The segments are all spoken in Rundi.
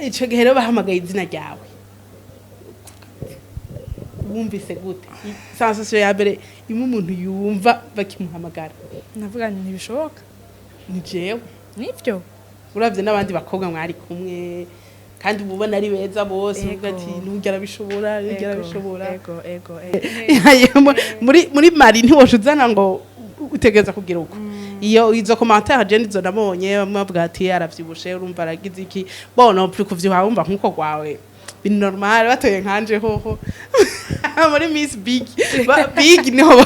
Ico gihe rero bahamagaye izina ryawe, wumvise gute? Sensation ya mbere imwe umuntu yumva bakimuhamagara? Navuga nti: "Ntibishoboka." Ni jewe? Nivyo. Uravye n'abandi bakobwa mwari kumwe, kandi uba ubona ari beza bose, uvuga ati: "Nurya arabishobora, nurya arabishobora." Ego ego ego Muri mari ntiwosha uzana ngo utegereza kugira uko. Iyo izo commentaire je nizo nabonye, bamwe bavuga ati: "Aravyibushe, urumva aragize iki." Bon, non plus kuvyibuha, wumva nkuko gwawe biri normal. Batoye nkanje hoho muri Miss Big Big, niho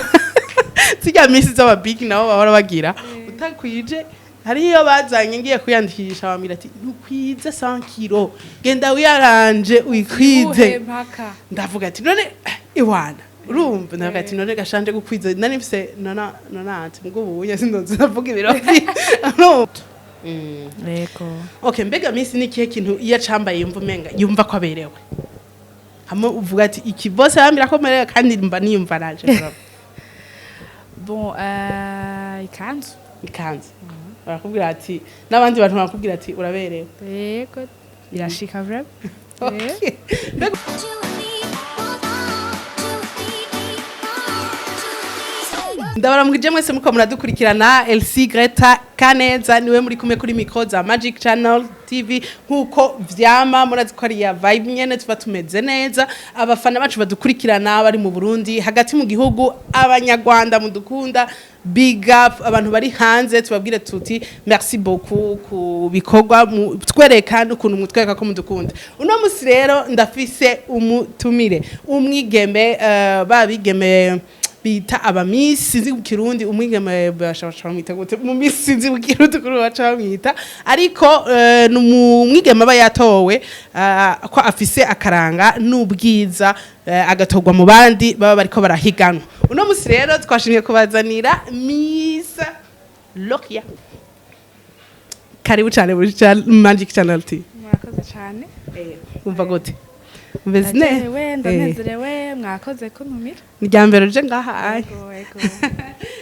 zirya Miss z'aba big nabo bahora bagira utakwije. Hari iyo bazanye ngiye kwiyandikisha, bambwira ati: "Ntukwize 100 kilo, genda wiyaranje uyikwize." Uhe mpaka. Ndavuga ati: "None iwana urumva?" Ndavuga ati: "None gashanje gukwiza nari mfise nona nonante mbwo ubuye sindoze ndavuga ibiro." Urumva? Yego. Okay, mbega Miss, ni ikihe kintu iyo acambaye yumva umenga yumva ko aberewe, hamwe uvuga ati: "Iki bose bambwira ko merewe kandi mba niyumva naje"? Bon, ikanzu. Ikanzu, barakubwira ati, n'abandi bantu barakubwira ati: "Uraberewe"? Yego, irashika vraiment. Okay. Mbega ndabaramukije mwese muko muradukurikirana. Elsie Greta Kaneza niwe muri kumwe kuri micro za Magic Channel TV. Nkuko vyama, murazi ko ari ya vibe nyene, tuba tumeze neza. Abafana bacu badukurikirana bari mu Burundi, hagati mu gihugu, Abanyarwanda mudukunda, big up. Abantu bari hanze tubabwire tuti: "Merci beaucoup ku bikorwa twereka n'ukuntu mutwereka ko mudukunda." Uno musi rero ndafise umutumire, umwigeme, babigeme bita abamisi, sinzi mu Kirundi umwigeme bashobora bamwita gute mu misi, sinzi mu Kirundi kuri baca bamwita, ariko ni umwigeme aba yatowe ko afise akaranga n'ubwiza, agatorwa mu bandi baba bariko barahiganwa. Uno musi rero twashimye kubazanira Miss Loria. Karibu cyane muri Magic Channel T. Murakoze cyane. Umva gute? Umeze neza? Ndanezerewe, ndanezerewe, mwakoze kuntumira. Ni rya mbere uje ngaha ayi? Ego.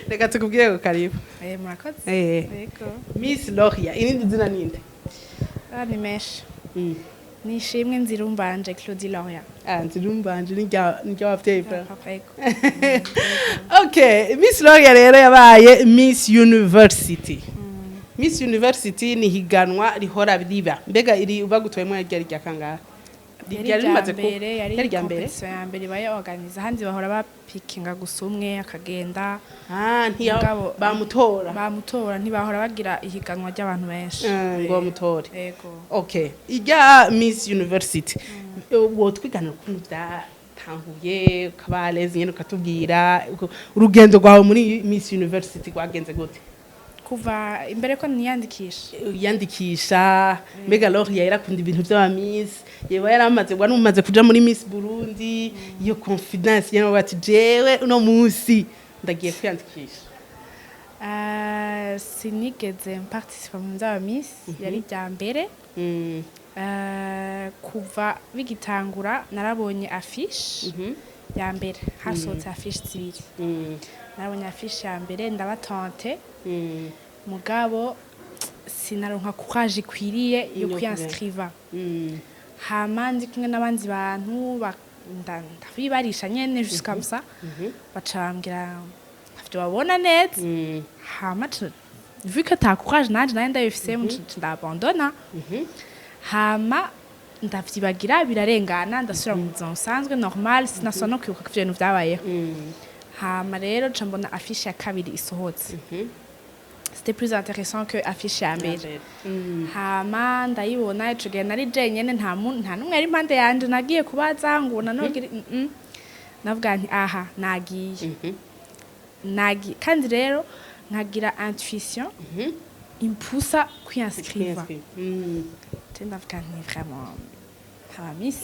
Reka tukubwire ngo karibu. Murakoze. Ego. Miss Loria, irindi zina ninde? Ah, ni menshi. Nishimwe Nzirumbanje Claudie Loria. Ah, Nzirumbanje ni rya wavyeyi frère? Papa, ego. Okay, Miss Loria rero yabaye Miss University. Miss University ni higanwa rihora riba. Mbega iri bagutoyemo ryari rya kangahe? Yari Ryari irya rimaze ku mbere, yari yari rya mbere. competition ya mbere ibaye organize. Ahandi bahora bapikinga gusa umwe akagenda. Ah, ntiya Mugabo- bamutora. Bamutora, ntibahora bagira ihiganwa ry'abantu benshi. Ngo bamutore. Ego. Okay, ijya Miss University wotwiganira ukuntu byatanguye, ukaba lezi nyene, ukatubwira urugendo rwawe muri Miss University rwagenze gute? Kuva imbere ko niyandikisha? Yandikisha. Mbega Loria yarakunda ibintu by'aba Miss, yewe yaramaze, wari umaze kuja muri Miss Burundi, iyo confidence nyene bati: "Jewe uno munsi ndagiye kwiyandikisha"? Sinigeze mparticipa mu by'aba Miss, yari irya mbere. Kuva bigitangura narabonye affiche ya mbere, hasohotse affiche zibiri. Narabonye affiche ya mbere, ndabatante, mugabo sinaronka courage ikwiriye yo yo kwiyanscriva. Hama ndi kumwe n'abandi bantu ndabibarisha nyene juste comme ça, baca bambwira ntavyo babona neza. Hama vu que ta courage nanje nari ndabifise, ndabandona. Hama ndavyibagira, birarengana, ndasubira mu buzima busanzwe normal, sinasubira no kwibuka ko ivyo bintu vyabayeho. Hama rero nca mbona affiche ya kabiri isohotse, c'était plus intéressant que affiche ya mbere. Hama ndayibona, ico gihe nari jenyene, nta numwe yari impande yanje nagiye kubaza ngo ubona nogira. Navuga nti: "Aha nagiye, nagiye." Kandi rero nkagira intuition impusa kwinscriva. Je ndavuga nti: "Vraiment aba Miss."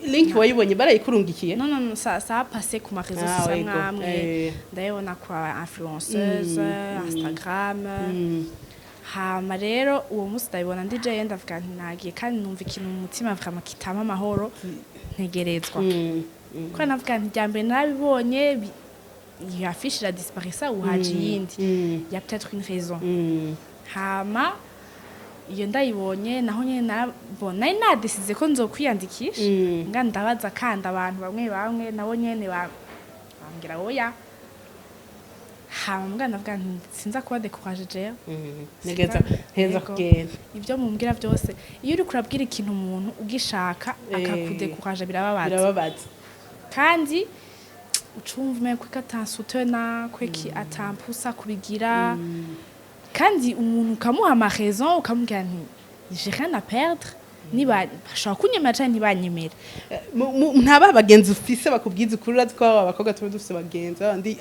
Link wayibonye barayikurungikiye? Non, non, non, ça a passé ku ma réseaux Ah, sociaux wego. mwamwe. Ndayibona kwa influenceuse Instagram. Hama rero uwo munsi ndabibona ndi jewe, ndavuga nti: "Nagiye." Kandi numva ikintu mu mutima vraiment kitama amahoro, ntegerezwa. Ko navuga nti: "Rya mbere narabibonye, iyo affiche iradisparisa, ubu haje iyindi, y a peut-être une raison." Hama Iyo ndayibonye, naho nyene narabona nari nadesize ko nzokwiyandikisha. Nga ndabaza kandi abantu bamwe bamwe, nabo nyene bambwira oya. Hama mbwa ndavuga nti sinza kuba découragée jewe. Ntegeza nteza Yego. kugenda. Ibyo mumbwira byose, iyo uriko urabwira ikintu umuntu ugishaka akakudekuraje, birababaza. Birababaza. Kandi ucumva umengo kweki atansutena, kweki atampusa kubigira. Kandi umuntu ukamuha ama raison, ukamubwira nti j'ai rien à perdre, niba bashobora kunyemera canke ntibanyemere. Ntaba bagenzi ufise bakubwiza ukuri? Urazi ko aba bakobwa tuba dufise bagenzi babandi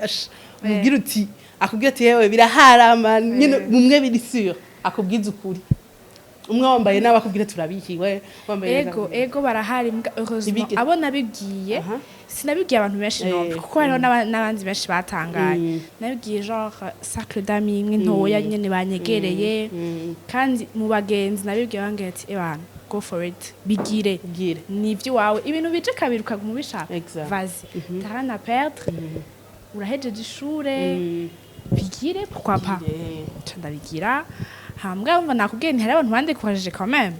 umubwira uti, akubwira ati yewe biraharama nyine, mumwe biri sûr akubwiza ukuri, umwe wambaye nawe akubwira turabihiwe wambaye neza. Ego, ego, barahari mbwa heureusement abo nabibwiye, sinabibwiye abantu benshi nombe, kuko hariho n'abandi benshi batangaye. Nabibwiye genre cercle d'amis imwe ntoya nyene banyegereye. Kandi mu bagenzi nabibwiye bambwiye ati ebana, go for it, bigire. Bwire. Ni iby'iwawe, ibintu bije kabiri ukaguma ubishaka. Vas-y, t'as rien à perdre, urahejeje ishure, bigire, pourquoi pas. Nca ndabigira. Hambwa mva nakubwiye nti hari abantu bandekuraje quand même.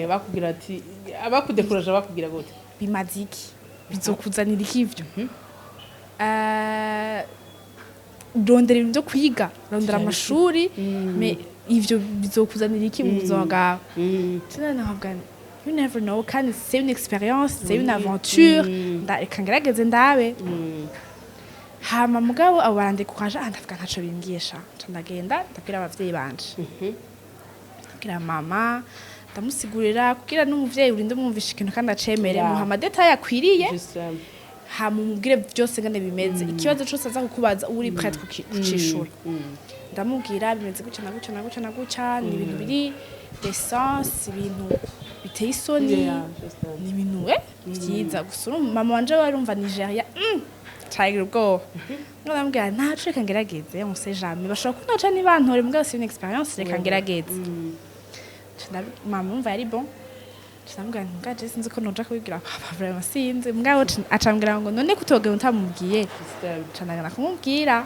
Bakubwira ati, abakudekuraje bakubwira gute? Bimaze iki? Bizokuzanira iki ivyo? Rondera ibintu byo kwiga, rondera amashuri, mais ivyo bizokuzanira iki mu buzima bwawe? Tena nkavuga nti, you never know, kandi c'est une expérience, c'est une aventure, reka ngerageze ndabe. Hama mugabo abo barandekuraje, ah, ndavuga ntaco bimbwiye sha. Nca ndagenda ndabwira abavyeyi banje, ndabwira mama, ndamusigurira, kugira n'umuvyeyi urinde umwumvisha ikintu kandi acemere. Muha ama détails akwiriye. Hama umubwire byose ngene bimeze, ikibazo cose aza kukubaza uba uri prête kucishura. Ndamubwira bimeze gutya na gutya na gutya na gutya, ni ibintu biri d'essence, ibintu biteye isoni, Yeah, juste. ni ibintu vyiza gusa. Urumva, mama wanje we arumva Nigeria, cagira ubwoba. Ngo ndamubwira ntaco, reka ngerageze, on sait jamais, bashobora kuntoca ntibantore, mugabo c'est une expérience, reka ngerageze. Mama umva yari bon. Nca ndamubwira nti mbwa je sinzi ko noja kubibwira papa, vraiment sinzi. Mugabo acambwira ngo none kutogenda utamubwiye? Juste. Nca ndagenda kumubwira.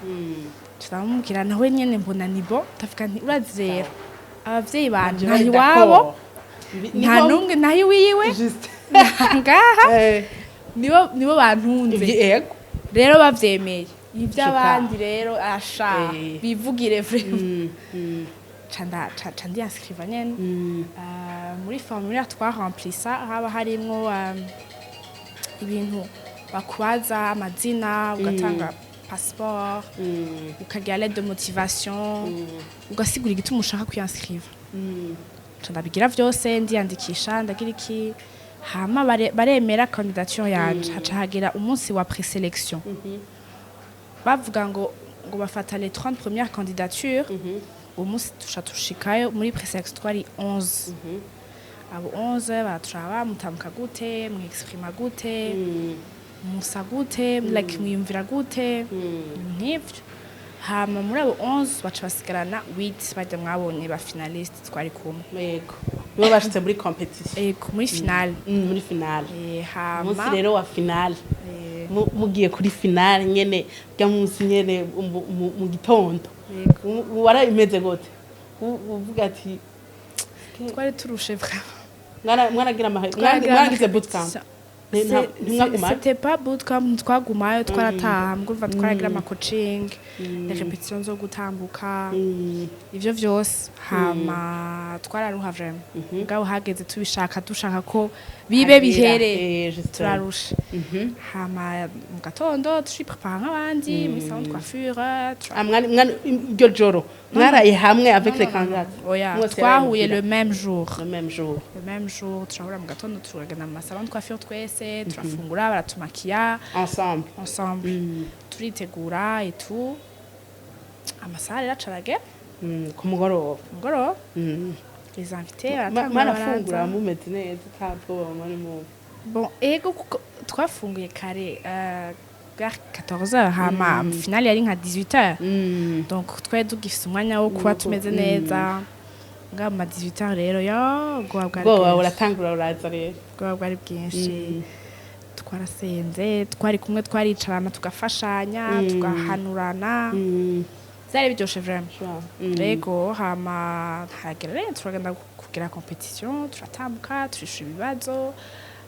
Nca ndamubwira, nawe nyene mbona ni bon. Ndavuga nti urazi rero abavyeyi banje nta iwabo, nta n'umwe nta iwiwe ngaha, nibo bantunze. Yego. Rero bavyemeye ivy'abandi rero asha bivugire vraiment. Ca ndiyanscriva nyene. Muri formulaire twaremplisa haba harimwo ibintu bakubaza, amazina, ugatanga passeport, ukagira lettre de motivation, ugasigura igituma ushaka kwiyanscriva. Ca ndabigira vyose, ndiyandikisha, ndagira iki, hama baremera candidature yanje. Haca hagera umunsi wa présélection, bavuga ngo bafata les 30 premières candidatures. Uwo munsi tuca tushikayo muri présélection, twari 11. Abo 11 baraturaba: mutamuka gute, mwexprima gute, musa gute, like mwiyumvira gute, ibintu nk'ivyo. Hama muri abo 11 baca basigarana 8, bajya mwabonye ba finaliste twari kumwe. Yego, nibo bashitse muri compétition. Ego, muri finale. Muri finale. Hama Umunsi rero wa finale, mugiye kuri finale nyene, bya munsi nyene mu gitondo. Yego. Warabimeze gute? Uvuga ati Twari turushe vraiment. Mwaragira Twaragira mwaragize bootcamp? Ntimwagumayo? C'était pas bootcamp, ntitwagumayo, twarataha. Mugumva twaragira ama coaching, les répétitions zo gutambuka, ivyo vyose. Hama twararuha vraiment, mugabo hageze tubishaka, dushaka ko bibe Hagera, bihere. Justement. Turarusha. Hama mu gatondo turiprepara nk'abandi muri salon de coiffure. Ah, iryo joro mwaraye hamwe avec les candidats? Oya. Mwese Twahuye yaraye le même jour. Le même jour. Le même jour, turahura mu gatondo, turagenda mu ma salon de coiffure twese, turafungura, baratumakiya. Ensemble. Ensemble. Turitegura et tout, amasaha rero acarage. Ku mugoroba. Mugoroba. Les invités baratangura, Mwarafungura baraza. mumeze neza, ata bwoba muri mu Bon, ego, kuko twafunguye kare, vers 14h, hama finale yari nka 18h. Donc twari tugifise umwanya wo kuba tumeze neza. Ngaho mu ma 18h rero yo ubwoba bwari Ubwoba bwinshi. buratangura buraza rero. Ubwoba bwari bwinshi. Twarasenze, twari kumwe, twaricarana, tugafashanya, tugahanurana. Vyari biryoshe vraiment. Rego hama haragera rero turagenda kugira compétition, turatambuka, turishura ibibazo.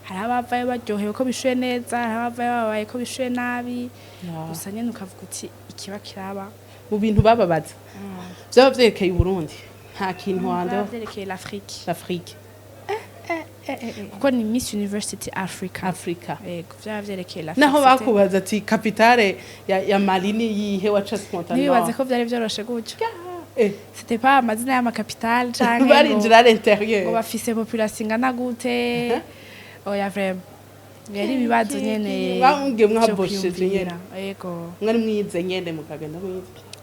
Hari abavayo baryohewe ko bishuye neza, hari abavayo babaye ko bishuye nabi. Gusa nyene ukavuga uti ikiba kiraba. Mu bintu bababaza vyaba vyerekeye Uburundi, nta kintu wande? Vyaba vyerekeye l'Afrique. L'Afrique. Kuko ni Miss University Africa. Africa. Yego, vyaba vyerekeye l'Afrique. Naho bakubaza ati capitale ya Mali ni yihe, waca spontanément? Ntibibaze ko vyari vyoroshe gutyo. C'était pas amazina y'ama capitales canke Barinjira à ngo l'intérieur. bafise population ingana gute. Oya, vraiment yari ibibazo nyene Bambwiye vyo mwabosheje kwiyumvira. nyene. Yego. Mwari mwize nyene, mukagenda mwize.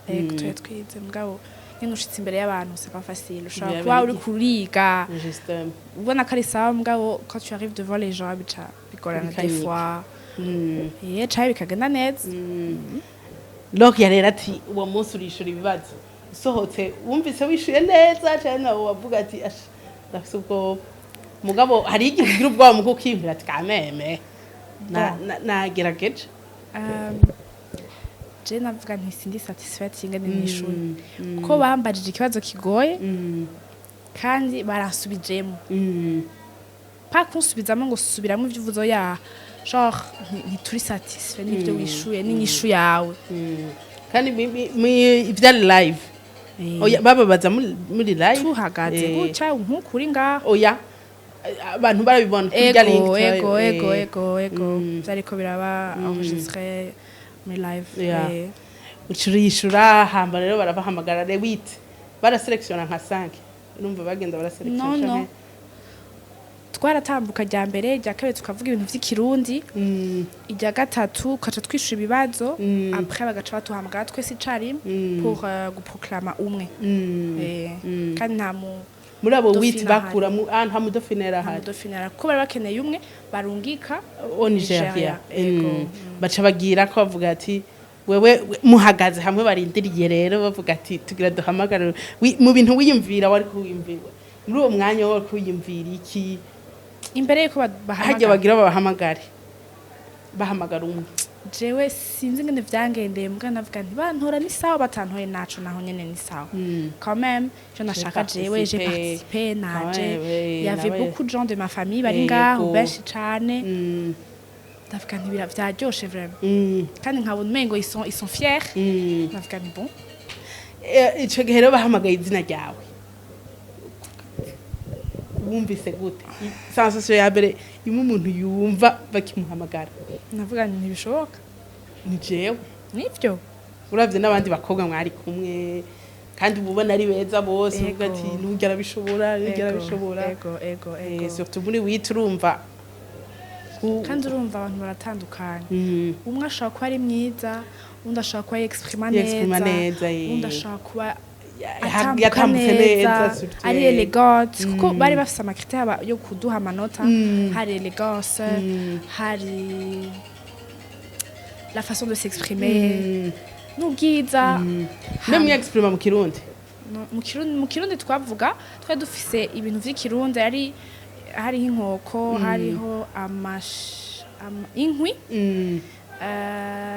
Yego, twari twize, mugabo nyene ushitse imbere y'abantu c'est pas facile. Ushobora Biraba kuba uri kuriga Justement. ubona ko ari sawa, mugabo quand tu arrives devant les gens bica bigorana des Bikanyika. fois. Canke bikagenda neza. Lokia rero ati uwo munsi urishura ibibazo, usohotse wumvise wishuye neza cyane, nawe wavuga ati "Ash, ndafise ubwoba", mugabo hari igihe ugira ubwoba mu kukiyumvira ati kameme nagerageje. Je navuga nti sindi satisfaite ingene nishuye, kuko bambajije ikibazo kigoye kandi baransubijemo. Pa kunsubizamo ngo subiramo ivyo uvuze, ya genre ntituri satisfait n'ivyo wishuye n'inyishu yawe. Kandi ivyari live? Oya, bababaza muri live? Tuhagaze gutya nk'ukuri ngaho. Oya, abantu barabibona kuri rya link. Ego, ego, ego. Ego, vyariko biraba enregistré muri live. Uca urishura, hamba rero barabahamagara les huit, baraselectiona nka 5, urumva bagenda baraselectiona. No, no. Twaratambuka rya mbere, rya kabiri tukavuga ibintu vy'ikirundi, irya gatatu ukaca twishura ibibazo. Après bagaca batuhamagara twese icarimwe pour guproclama umwe. Kandi nta mu Muri abo dauphine huit bakura mu nta mu dauphine nta yarahari? mu dauphine ahari, kuko bari bakeneye umwe barungika O Nigeria. Nigeria, ego. Baca bagira ko bavuga ati wewe muhagaze hamwe barindiriye rero, bavuga ati tugira duhamagare. Mu bintu wiyumvira, wari kuwiyumvira muri uwo mwanya, wari kuwiyumvira iki? Imbere yuko Harya bahamagara? Bagira babahamagare, bahamagara umwe. Jewe sinzi ingene vyangendeye, mbwa navuga nti bantora ni sawa, batantoye naco naho nyene ni sawa. Quand même je nashaka jewe j'ai participé naje. Ouais, Il y avait nawe. beaucoup de gens de ma famille bari ngaho, benshi cane. Ndavuga nti vyaryoshe vraiment. Kandi nkabona umengo ils sont fiers. Ndavuga nti bon. Ico gihe rero bahamagaye izina ryawe, wumvise gute? Sensation ya mbere imwe umuntu yumva bakimuhamagara? Ndavuga nti ntibishoboka. Ni jewe? Nivyo. Uravye n'abandi bakobwa mwari kumwe, kandi uba ubona ari beza bose, uvuga ati nujya arabishobora, nujya arabishobora. Ego, ego. Surtout muri huit, urumva Kandi urumva abantu baratandukanye. Umwe ashobora kuba ari mwiza, undi ashobora kuba yexprima Yexprima neza, neza, undi ashobora kuba atambuka yatambutse neza, neza, surtout, ari élégante, kuko bari bafise ama critères yo kuduha amanota. Hari élégance, hari la façon de s'exprimer n'ubwiza. Mbe mwexprima mu Kirundi? No, mu Kirundi twavuga, twari dufise ibintu vy'ikirundi, ari hariho inkoko, hariho inkwi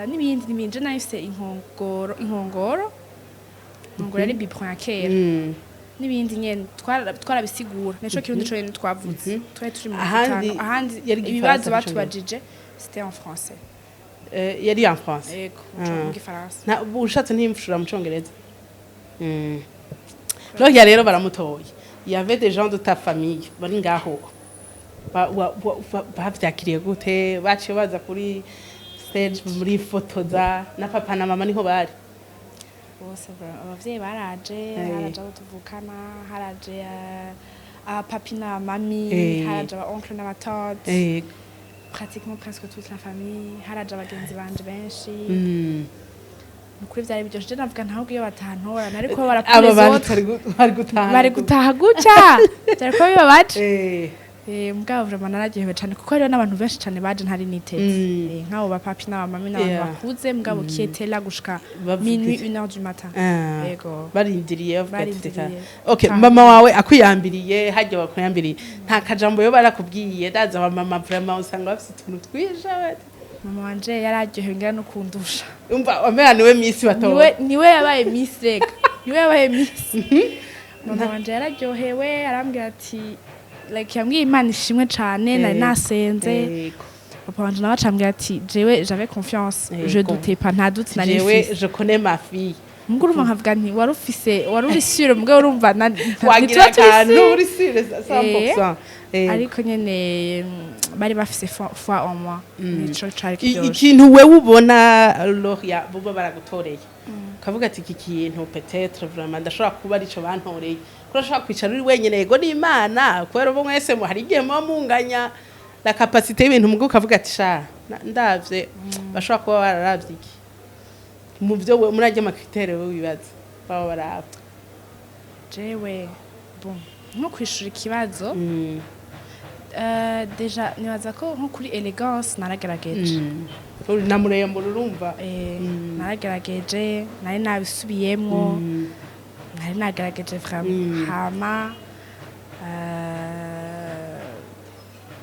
n'ibindi n'ibindi. Je nari mfise inkongoro yari biberon ya kera n'ibindi nyene twarabisigura. Nico Kirundi conyene twavuze. Twari turi mu Ahandi bitanu, ahandi yari ibibazo Igifaransa batubajije c'était en français. Yari en français? Yego, mu Gifaransa. Ushatse ntiyimfushura mu Congereza. Loria rero baramutoye. Il y avait des gens de ta famille bari ngaho. Bavyakiriye gute? Baciye baza kuri stage muri fotoza na papa na mama, niho bari? Bose abavyeyi baraje. Haraje abo tuvukana, haraje abapapi n'abamami, haraje aba oncle n'abatante, pratiquement presque toute la famille, haraje abagenzi banje benshi. Nukuri vyari biryoshe. Je navuga ntabwo iyo batantora nariko Aba barapura bantu autres bari gutaha. Bari gutaha gutya, vyari kuba bibabaje. Mugabo vraiment nararyohewe cane, kuko hariho n'abantu benshi cane baje ntari niteze. Nk'abo bapapi n'abamami n'abantu bakuze, mugabo qui étaient là gushika Bavuga minuit, iki? 1h du matin. Yego. Barindiriye bavuga ati reka. Barindiriye. Okay, mama wawe akuyambiriye harya, bakuyambiriye, nta kajambo yo barakubwiye? Ndaza abamama vraiment usanga bafise utuntu twinshi bati Mama wanje yararyohewe ngira no kundusha. Umva, wamera niwe Miss batora. Niwe yabaye Miss, rega niwe yabaye Miss. Mama wanje yararyohewe, arambwira ati, like, yambwiye Imana ishimwe cane, nari nasenze. Papa wanje nawe acambwira ati jewe j'avais confiance, je doutais pas, nta doute nari Jewe mfise. je connais ma fille. Mbwo urumva nkavuga nti wari ufise, wari uri sûre, mbwo urumva wagira ntituba turi akantu sûre. Uri sûre 100%. Ariko nyene bari bafise foi en moi, nico cari kiryoshe. Ikintu wewe ubona, Loria, buba baragutoreye ukavuga ati iki kintu peut-être vraiment ndashobora kuba arico bantoreye, kuko urashobora kwicara uri wenyene, yego n'Imana, kubera ubu mwese hari igihe muba munganya la capacité y'ibintu, mugo ukavuga ati sha ndavye bashobora kuba bararavye iki mu byo muri arya ma critères wewe wibaza baba baraba? Jewe, bon, nko kwishura ikibazo, déjà nibaza ko nko kuri élégance naragerageje. Uri na muremure, urumva. Naragerageje, nari nabisubiyemwo, nari nagerageje vraiment. Hama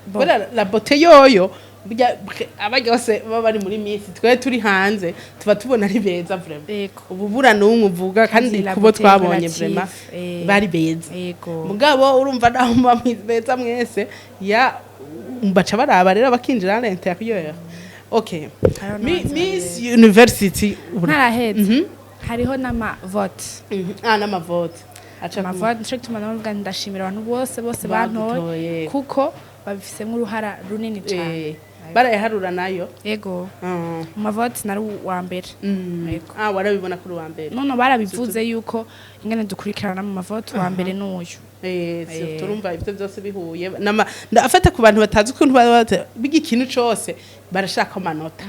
bon. Kubera la beauté yoyo burya abarya bose baba bari muri Miss, twe turi hanze tuba tubona ari beza vraiment. Ubu bura n'umwe uvuga kandi La kubo beauté twabonye relative, vraiment bari beza. Mugabo urumva naho muba beza mwese ya baca baraba rero bakinjira à l'intérieur. Okay. Hariho n'abandi. Miss University Ntaraheze. Hariho n'ama vote. Ah, n'amavote aca Ama vote, nico gituma navuga nti ndashimira abantu bose bose bagutoye. bantoye, kuko babifisemwo uruhara runini cane. Barayaharura nayo? Yego. Mu mavote nari uwa mbere. Yego. Ah, warabibona kuri uwa mbere? None barabivuze yuko ingene dukurikirana mu mavote, uwa mbere n'uyu. Surtout urumva ivyo byose bihuye ndafata ku bantu batazi ukuntu biga ikintu cose barashaka amanota,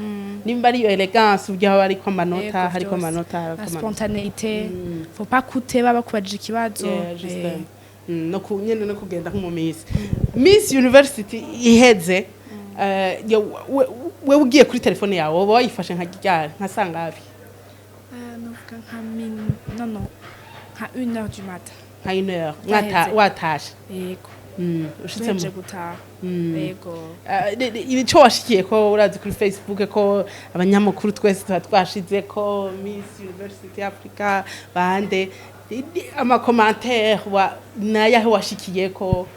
nimba ari iyo élégance burya haba hariko amanota. Yego, hariko vyose. amanota, hariko Na amanota. spontanéité, faut pas kuteba bakubajije ikibazo. Yeah, justement. No ku nyene no kugenda nk'umu Miss. Miss University iheze, wewe ugiye kuri telefone yawe woba wayifashe nka ryari, nka sangapi? Novuga nka non non, nka 1h du matin. Nka 1h? Twaheze. Watashe? Yego. Ushitse Duhejeje mu gutaha, yego. Ico washikiye ko urazi kuri Facebook ko abanyamakuru twese tuba twashize ko Miss University Africa bande ama commentaire wa nayahe washikiye ko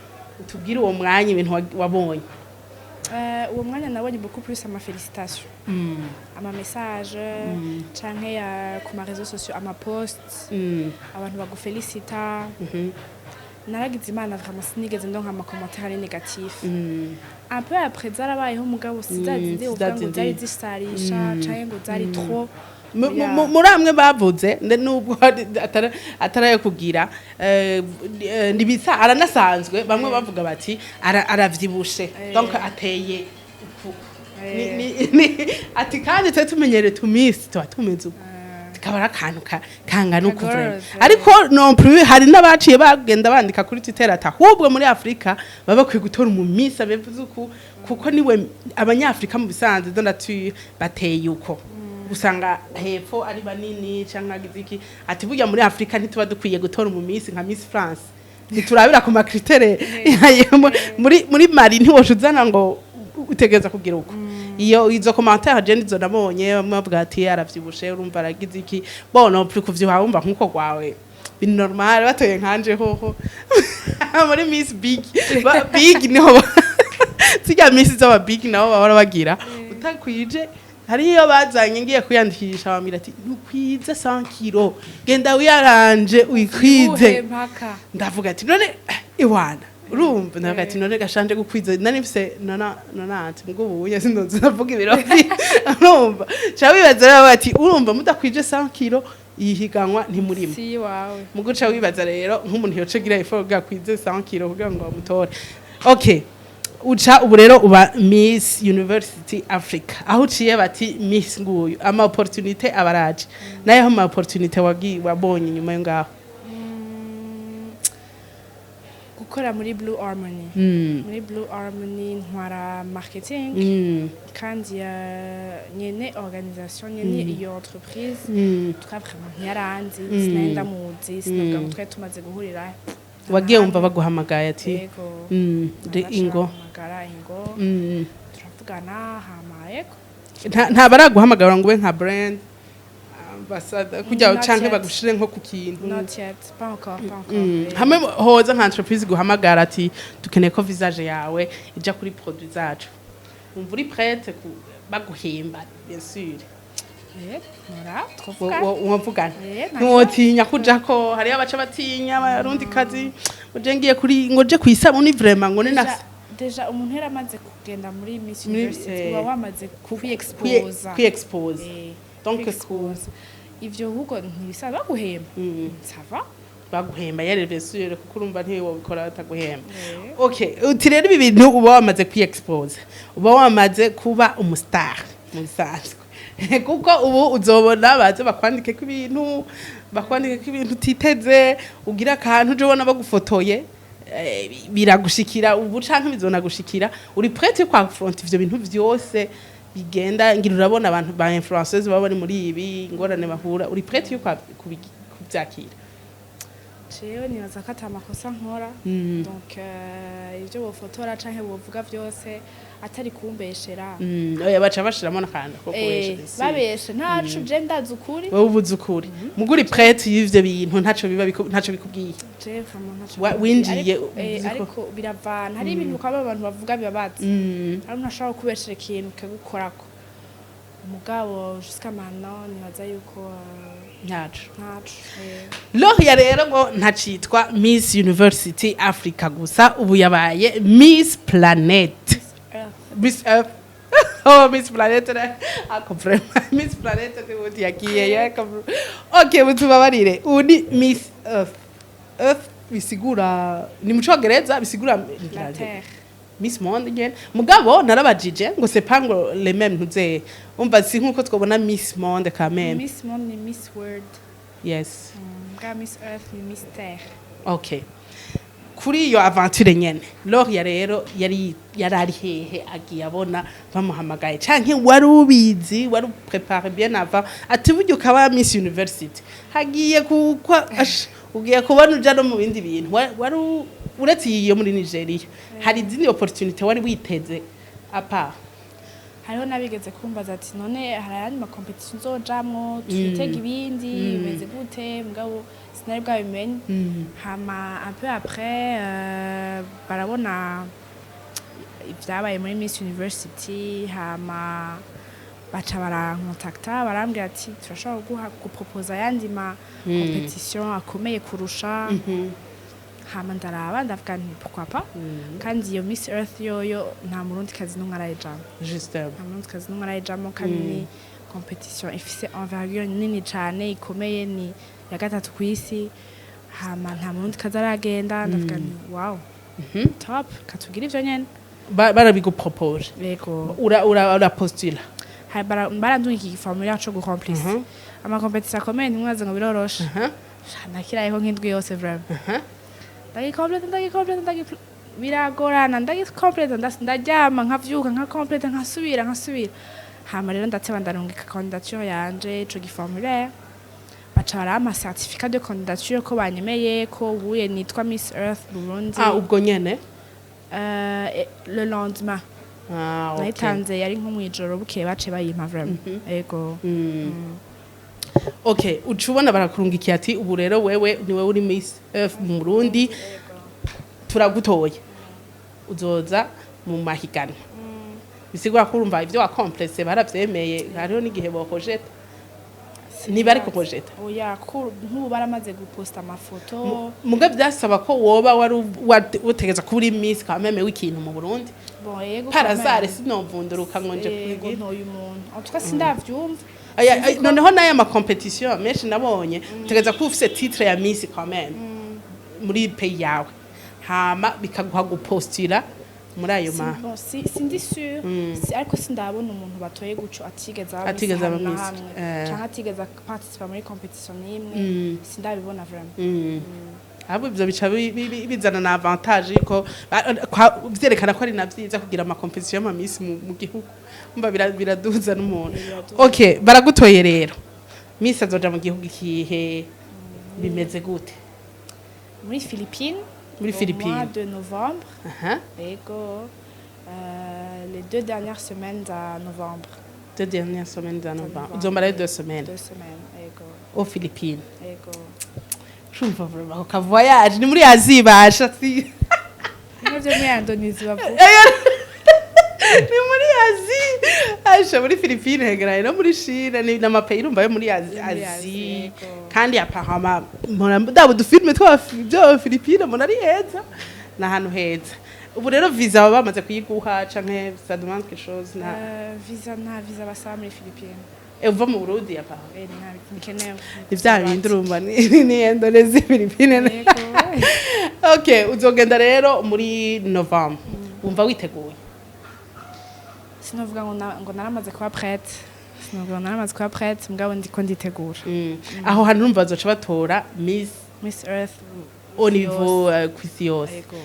utubwire uwo mwanya ibintu wabonye? Uwo mwanya nabonye beaucoup plus ama félicitations, ama message canke ya ku ma réseaux sociaux, ama posts, abantu bagufelicita. Naragize Imana vraiment, sinigeze ndonka ama commentaire ari négatif. Un peu après zarabayeho, mugabo sizazindi uvuga ngo sizazindi. zari zisarisha canke ngo zari trop. Muri amwe bavuze nubwo atari ayo kugira, ntibisa aranasanzwe, bamwe bavuga bati aravyibushe, donc ateye uku. Ati kandi twe tumenyere tu Miss tuba tumeze uku, tukaba ari akantu kangana uku vraiment. Kagororotse. Ariko non plus hari n'abaciye bagenda bandika kuri Twitter ati ahubwo muri Afrika baba bakwiye gutora umu Miss abevuze uku, kuko niwe abanyafrika mu bisanzwe de nature bateye uko, usanga hepfo ari banini canke agize iki, ati burya muri Afrika ntituba dukwiye gutora umu Miss nka Miss France, ntiturabira ku ma critères muri Mali, ntiwoca uzana ngo utegereza kugira uko. Iyo izo commentaire je nizo nabonye, bamwe bavuga ati aravyibushe, urumva aragize iki. Bon, non plus kuvyibuha wumva nkuko gwawe biri normal, batoye nkanje hoho muri Miss Big Big niho zirya Miss z'aba big nabo bahora bagira utakwije. Hari iyo bazanye ngiye kwiyandikisha bambwira ati ntukwize 100 kilo, genda wiyaranje uyikwize. Mpaka Ndavuga ati none iwana, urumva, ndavuga ati none gashanje gukwiza nari mfise nona nonante mbwo ubuye sindoze ndavuga ibiro, urumva ca wibaza rero bati urumva mudakwije 100 kilo iyi higanwa ntimurimo. Si wawe. Muguca wibaza rero nk'umuntu yoce gira effort kugira kwize 100 kilo kugira ngo bamutore. Okay, uca ubu rero uba Miss University Africa, aho uciye bati Miss nguyu, ama opportunité abaraje nayo, ama opportunité wagi wabonye nyuma yo ngaho? Gukora muri Blue Harmony. Muri Blue Harmony ntwara marketing, kandi nyene organisation, nyene iyo entreprise, twa vraiment ntiyaranzi, sinari ndamuzi, sinavuga ngo twari tumaze guhurira. Wagiye wumva baguhamagaye ati Yego. Ingo. Bampamagara, ingo, turavugana, hama yego Nta baraguhamagara ngo ube nka brand ambassador kugira Not canke yet. bagushire nko ku kintu? Not yet, pas encore, pas encore. Hamwe hoza nka entreprise guhamagara ati dukeneye ko visage yawe ija kuri produit zacu, umva uri prête ku baguhemba, bien sûr? Nora twovuga. Wovugana? Eh, nta. Ntiwotinya kujako? Hariyo abaca batinya, abarundi kazi ngo ngiye kuri, ngo je kwisabuni, vraiment ngo ni na Déjà umuntu yari amaze kugenda muri Miss University, uba wamaze kwiexposa. Kwiexpose. Donc kwiexposa. Ivyo ahubwo ntibisaba baguhemba, ça va. Baguhemba yari, bien sûr, kuko urumva ntiwobikora bataguhemba. Okay, uti rero ibi bintu uba wamaze kwiexpose, uba wamaze kuba umustar mu bisanzwe, kuko ubu uzobona baze bakwandike ko ibintu, bakwandike ko ibintu utiteze, ugira akantu uje ubona bagufotoye, biragushikira ubu canke bizonagushikira. Uri prête kwa affronter ivyo bintu vyose bigenda? Ngira urabona abantu ba influenceurs baba bari muri ibi, ingorane bahura. Uri prête yo kubyakira? Jewe nibaza ko ata makosa nkora, donc ivyo bofotora canke bovuga vyose atari kumbeshera. Oya, baca bashiramo n'akantu ko kubesha si. Babeshe ntacu, je ndazi ukuri. Wowe ubuze ukuri, muguri prête y'ivyo bintu, ntaco biba ntaco bikubwiye? Je vraiment ntaco bikubwiye. Winjiye Ariko, uzi ko- ariko biravana, hari ibintu ukaba abantu bavuga bibabaza, hari umuntu ashobora kubeshera ikintu kikagukorako, mugabo jusqu'à maintenant nibaza yuko ntaco. Ntaco. Loria rero ngo ntacitwa Miss University Africa gusa, ubu yabaye Miss Planet. Earth. Miss Earth. Oh, Miss Planet re ako, vraiment Miss Planet ni yagiye yako. Okay, mutubabarire, ubu ni Miss Earth. Earth bisigura, ni mu Congereza bisigura La terre. Miss Monde nyene. Mugabo narabajije ngo c'est pas ngo les mêmes, ntuze umva, si nkuko twabona Miss Monde quand même. Miss Monde ni Miss World. Yes. Bwa Miss Earth ni Miss Terre. Okay, kuri iyo aventure nyene, Loria rero yari ari hehe agiye abona bamuhamagaye? Canke wari ubizi, wari préparé bien avant, ati burya ukaba Miss University hagiye kukwa ugiye kubona uja no mu bindi bintu? Wari uretse iyo muri Nigeria, hari izindi opportunity wari witeze à part? Hariho n'abigeze kumbaza ati none hari ayandi ma compétition nzojamwo, twitega ibindi, bimeze gute? Mugabo sinari bwabimenye. Hama un peu après barabona ibyabaye muri Miss University, hama baca barankontakta, barambwira ati turashobora kuguha, guproposa ayandi ma compétition akomeye kurusha. Hama ndaraba, ndavuga nti pourquoi pas? Kandi iyo Miss Earth yoyo nta Murundi kazi n'umwe arayijamwo. Juste. Nta Murundi kazi n'umwe arayijamwo, kandi ni compétition ifise envergure nini cane, ikomeye, ni ya gatatu ku isi. Hama nta Murundi kazi aragenda, ndavuga nti wow, top, katugira ivyo nyene. Barabigupropoje? Yego. Ura postula? Barandungika igiformulaire co guremplisa. Ama compétition akomeye, ntimwaze ngo biroroshe. Sha, nakirayeho nk'indwi yose vraiment, ndagikompleta, ndagikompleta, biragorana, ndagikompleta, ndaryama, nkavyuka, nkakompleta, nkasubira, nkasubira. Hama rero ndateba, ndarungika candidature yanje, ico giformulaire, baca barampa certificat de candidature ko banyemeye, ko ubuye nitwa Miss Earth Burundi. Ah, ubwo nyene? Le lendemain. Ah, okay. Nayitanze yari nko mw'ijoro, bukeye bace bayimpa vraiment, ego. Okay, uca ubona barakurungikiye ati ubu rero wewe niwe uri Miss Earth mu Burundi, turagutoye, uzoza mu mahiganwa. Bisigura ko urumva ivyo wakomplese baravyemeye. Hariho n'igihe bokojeta, niba ariko kojeta. Oya, ko nk'ubu baramaze guposta amafoto. Muga byasaba ko woba wari utegeza kuba uri Miss quand même w'ikintu mu Burundi. Bon, yego. Par hasard sinovunduruka ngo nje Yego. kubigira. Ntoye umuntu, en tout cas sindavyumva. Aya, noneho n'aya ma compétition menshi nabonye, utegeza kuba ufise titre ya Miss quand même muri pays yawe, hama bikaguha gupostira muri ayo ma Bon, si sindi sûr si, ariko sindabona umuntu batoye guco atigeze aba Miss Atigeze aba hamwe na Miss, hamwe, canke atigeze participa muri compétition n'imwe, sindabibona vraiment. Ahubwo ivyo bica bizana na avantage yuko vyerekana ko ari na vyiza kugira ama compétition y'ama Miss mu gihugu. Umva biraduza n'umuntu. Biraduza. Okay, baragutoye rero, Miss azoja mu gihugu ikihe, bimeze gute? Muri Philippines. Muri Au Philippines. mois de novembre. Aha. Ego, les 2 dernières semaines za novembre. Deux dernières semaines de novembre. Novembre. Uzomara 2 semaines? 2 semaines, ego. Aux Philippines? Ego. Urumva vraiment ako ka voyage ni muri Asie basha si? Bimwe vyo muri Indonesia bavuga. Ni muri Asie asha, muri Philippines hegeranye no muri Chine, ni n'ama pays urumva yo muri Asie. Yo muri Asie. Asie, yego. Kandi apparemment mpora ndaba udufilme tw'aba Philippines, mbona ari heza, ni ahantu heza. Ubu rero visa baba bamaze kuyiguha canke ça demande quelque chose na? Visa, nta visa basaba muri Philippines. Uva mu Burundi apparemment? Nta bikenewe. Ni vya bindi urumva ni Indonesia, Philippines. Yego. Okay, uzogenda rero muri novembre, wumva witeguye? Sinovuga ngo naramaze kuba prête, sinovuga ngo naramaze kuba prête, mugabo ndiko nditegura. Aho hantu urumva bazoca batora Miss Miss Earth au niveau kw'isi yose. Yego.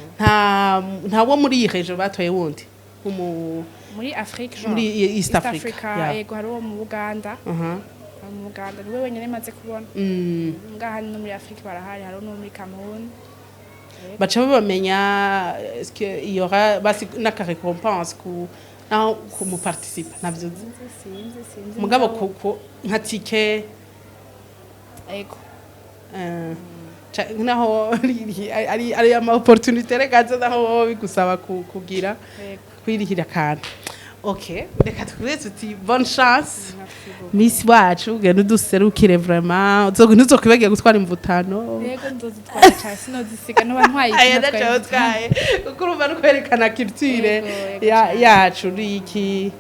Nta wo muri iyi région batoye wundi umu Muri Afrique genre? Muri East Africa, yeah. Yego, hari uwo mu Buganda. Hari mu Buganda, niwe wenyine maze kubona. Ngaha no muri Afrique barahari, hari no muri Cameroon. Baca babamenya? Est-ce que il y aura basi n'aka récompense ku naho kumuparticipa? Navyo uzi? Sinzi, sinzi. Mugabo mugabo kuko nka ticket? Yego. Naho ari ama opportunité, reka nze naho wowe bigusaba kugira Yego. kwirihira akantu. Okay, reka tukubwire tuti bonne chance. Merci beaucoup. Miss wacu, ugenda uduserukire vraiment, ntuzokwibagiye gutwara imvutano. Yego, nzozitwara cyane, sinozisiga noba ntwaye Aya ikintu. ndaco utwaye, kuko urumva no kwerekana culture Yego, yego cane. yacu niki,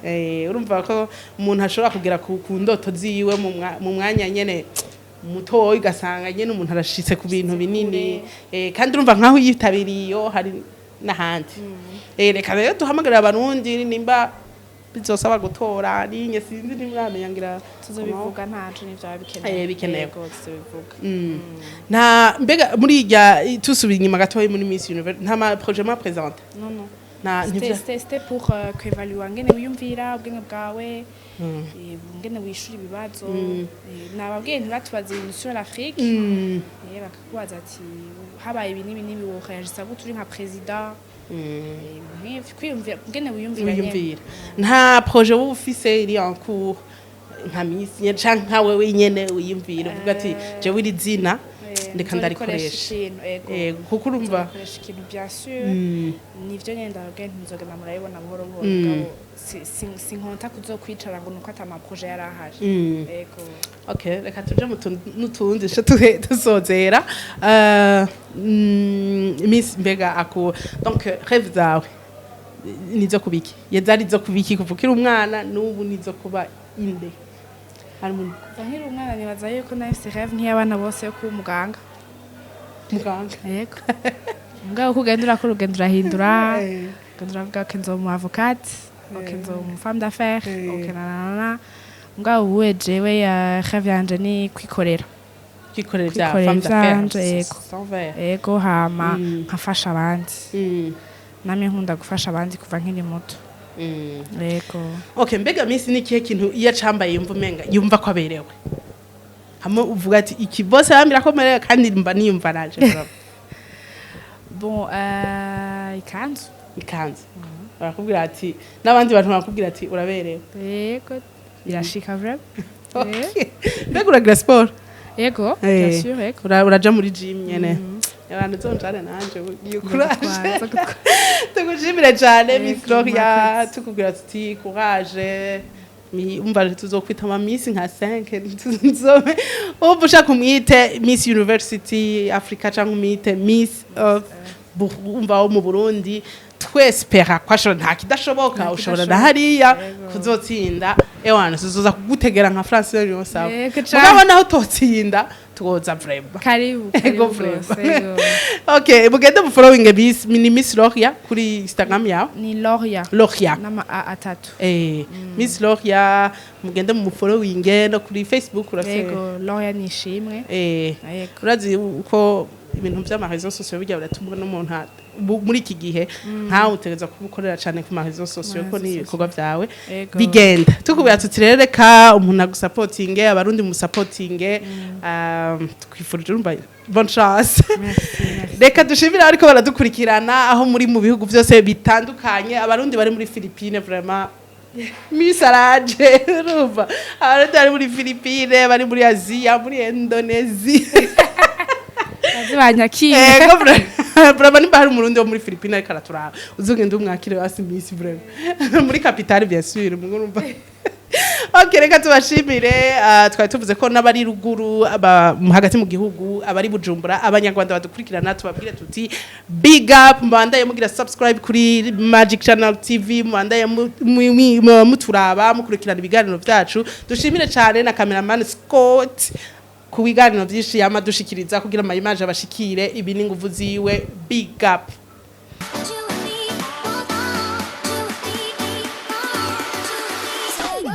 urumva ko umuntu ashobora kugera ku ndoto ziwe mu mwanya nyene mutoya, ugasanga nyene umuntu arashitse ku bintu binini, kandi urumva nkaho yitabiriye iyo hari n'ahandi. Reka rero duhamagarira Abarundi, nimba bizosaba gutora ninye, sinzi ntimuramenya ngira. Tuzobivuga ntaco, n'ivyaba bikenewe. Bikenewe. Yego, tuzobivuga. Nta mbega muri irya, tusubiye inyuma gatoya, muri Miss Universe nta ma projet ma présente? Non. Nta C'était pour kwevaluwa ngene wiyumvira, ubwenge bwawe, ngene wishura ibibazo. Nababwiye ntibatubaze ibintu sur l'Afrique. Bakakubaza ati habaye ibi n'ibi n'ibi, woreagisa gute uri nka président? Nk'ivyo, kwiyumvira ngene wiyumvira nyene. Wiyumvira. Nta projet wowe ufise iri en cours nka Miss nyene, canke nka wewe nyene wiyumvira uvuga ati jewe iri zina ndeka nzorikoresha ndarikoresha? Ikintu, ego. Kuko urumva Nzorikoresha ikintu, bien sûr. Nivyo nyene ndababwiye nti nzogenda murabibona buhoro buhoro, mugabo sinkonta kuzokwicara ngo nuko ata ma projet yari ahari. Ego. Okay, reka tuje mu n'utundi duce dusozera. Miss, mbega aku donc rêve zawe nizo kubiki? Zari zo kubiki kuva ukiri umwana, n'ubu nizo kuba inde? Hari umuntu? Kuva nkiri umwana nibaza yuko nahise rêve nk'iy'abana bose yo kuba umuganga. Muganga? Yego, mugabo uko ugenda urakura, ugenda urahindura, ugenda uravuga ok, nzoba umu avocate, ok, nzoba umu femme d'affaires, ok, nanana. Mugabo ubu jewe rêve yanje ni kwikorera. Kwikorera ibya Kwikorera femme d'affaires? ivyanje, yego. Sans verre. Ego, hama nkafasha abandi. Namye nkunda gufasha abandi kuva nkiri muto. Yego. Okay, mbega Miss ni ikihe kintu iyo acambaye yumva umenga yumva ko aberewe, hamwe uvuga ati iki bose bambwira ko merewe kandi mba niyumva naje vraiment? Bon, ikanzu. Ikanzu, barakubwira ati, n'abandi bantu barakubwira ati uraberewe? Yego, birashika vraiment. Okay. Mbega uragira siporo? Yego. Eh. Bien sûr, yego. Uraja muri gym nyene? Abantu uzonjane nanje iyo courage. Nzogutwara. Tugushimire cyane, Yego, Miss Gloria. murakoze. Tukubwira tuti courage. Umva tuzokwita ama Miss nka 5 nzome, ubu ushaka umwite Miss University Africa cyangwa umwite Miss of umva wo mu Burundi, twespera ko ashobora, nta kidashoboka. Nta Ushobora na kidashoboka. hariya Yego. kuzotsinda, ewana tuzoza kugutegera nka Francine Niyonsaba. Yego cane. Mugabo naho utotsinda tugoza vraiment. Karibu. Ego. Karibu Vraiment. rwose, yego. Okay, mugende mu following Miss, ni Miss Loria kuri Instagram yawe? Ni Loria. Loria. N'ama a atatu. Miss Loria, mugende mu following no kuri Facebook urase. Yego, Loria ni ishimwe. Yego. Urazi uko ibintu vy'ama réseaux sociaux bijya biratumwa n'umuntu muri iki gihe nkawe utegereza kuba ukorera cyane ku ma réseaux sociaux ko Ma ni réseaux. ibikorwa vyawe Yego. bigenda. Tukubwira tuti rero reka umuntu agusapotinge, Abarundi musapotinge, twifurije urumva bonne chance. Merci, merci. Reka dushimire ariko baradukurikirana aho muri mu bihugu byose bitandukanye, Abarundi bari muri Philippines vraiment. Miss araje. Urumva, Abarundi bari muri Philippines, bari muri Aziya, muri Indonesia. Baze banyakire. Ego, vraiment, nimba hari Umurundi wo muri Philippines ariko araturaba, uzogenda umwakire wasi Miss, vraiment, muri capitale, bien sûr. Mugurumva. Ok, reka tubashimire. Twari tuvuze ko n'abari ruguru, hagati mu gihugu, abari Bujumbura, Abanyarwanda badukurikirana, tubabwire tuti big up. Mubandaye mugira subscribe kuri Magic Channel TV, mubandaye muturaba, mukurikirana ibiganiro byacu. Dushimire cyane na cameraman Scott ku biganiro byinshi yama dushikiriza kugira ama image abashikire. Ibi ni nguvu ziwe. Big up.